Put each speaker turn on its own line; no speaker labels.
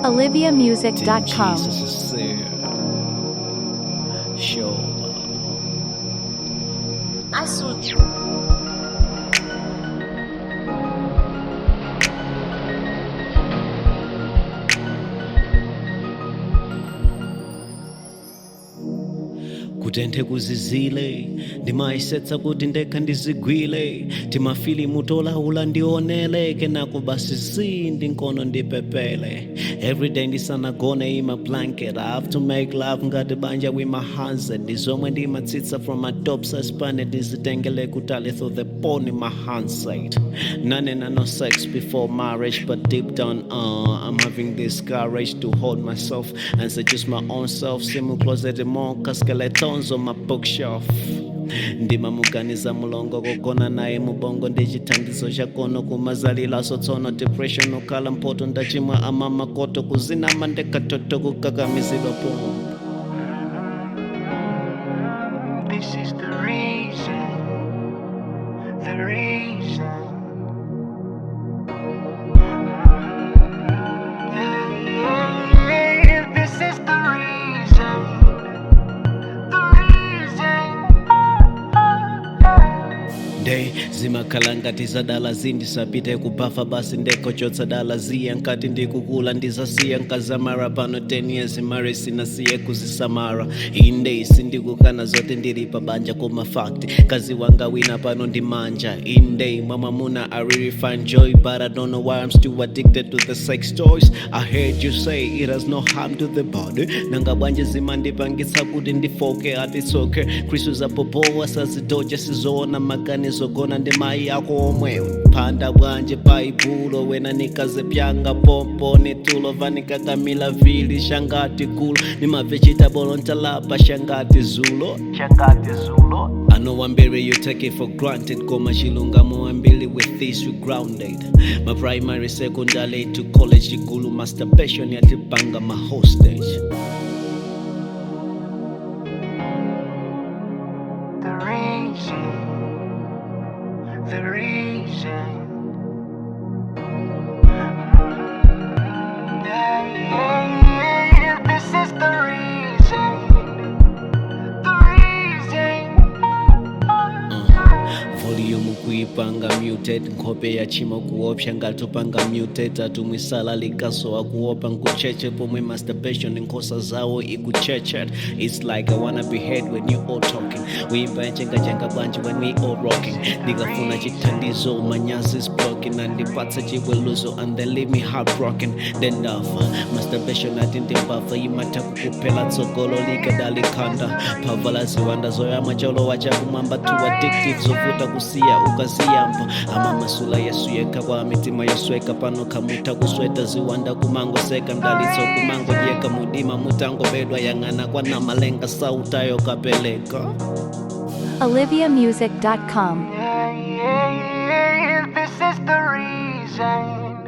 oliviamusic.com.
Jesus is there. Show. Kutenthe kuzizile, ndimayisetsa kuti ndekha ndizigwile, timafilimu tolawula ndionele, kenako basi zi ndinkono ndipepele. Everyday ndisanagone ima blanket, I have to make love ngati banja with my hands, ndizomwe ndimatsitsa from my top saspane, ndizitengele kutali through the porn in my handset. None and no sex before marriage, but deep down I'm having this courage to hold myself and seduce my own self. Simu closet monka skeletons on my bookshelf. Ndimamuganiza mulongo kugona naye mubongo ndichithandizo chakono kumazalilaso tsono depression ukhala mphoto ndachimwa amamakoto kuzinama ndekatoto kukakamizidwa pomwe.
This is the reason, the reason. Yeah, this is the reason, the reason.
Nde zimakhala ngati zadala zindisapite kubafa basi ndekochotsa dala ziya nkati ndikukula ndizasiya nkazamara pano 10 years mare sinasiye kuzisamara. Inde isindikukana zote ndili pabanja koma fact kazi wanga wina pano ndi manja. Inde mwamamuna I really find joy, but I don't know why I'm still addicted to the sex toys. I heard you say it has no harm to the body, nanga bwanje zimandipangitsa kuti ndifoke atitsoke khristu zapopowa sazidoja sizoona maganizo gona ndi mayi ako omwe phanda bwanje baibulo wena nikazepyanga pompo nitulo vanikakamila vili shangati kulo nimavechitable ntalapa shangati zulo
Shangati Zulu.
I know I'm very, you take it for granted. Koma chilungamo ambili with this we grounded. My primary, secondary to college, gulu masturbation yatipanga my hostage.
The reason, the reason. Yeah, this is the reason, the reason.
Volume kuipanga muted, nkhope ya chimo kuopsa ngatopanga muted, atumwisala likaso akuopa nkucheche pomwe masturbation nkhosa zawo ikuchechet. It's like I wanna be heard when you all talking, uimba yachengajenga bwanji when we all rocking. Ndikafuna chithandizo manyazi is blocking, andipatsa chiweluzo and they leave me heartbroken. Then ndafa masturbation ati ndimbava imatha kukuphela tsogolo likadalikhanda phavala ziwanda zoyama cholowa chakumwamba too addictive zovuta kusiya ukaziyamba amamasula yesu yekha kwa mitima yosweka pano khamutha kusweta ziwanda kumangoseka mdalitso kumangodyeka mudima mutangobedwa yang'ana kwanamalenga sautayo kapeleka.
oliviamusic.com.
Yeah, this is the reason.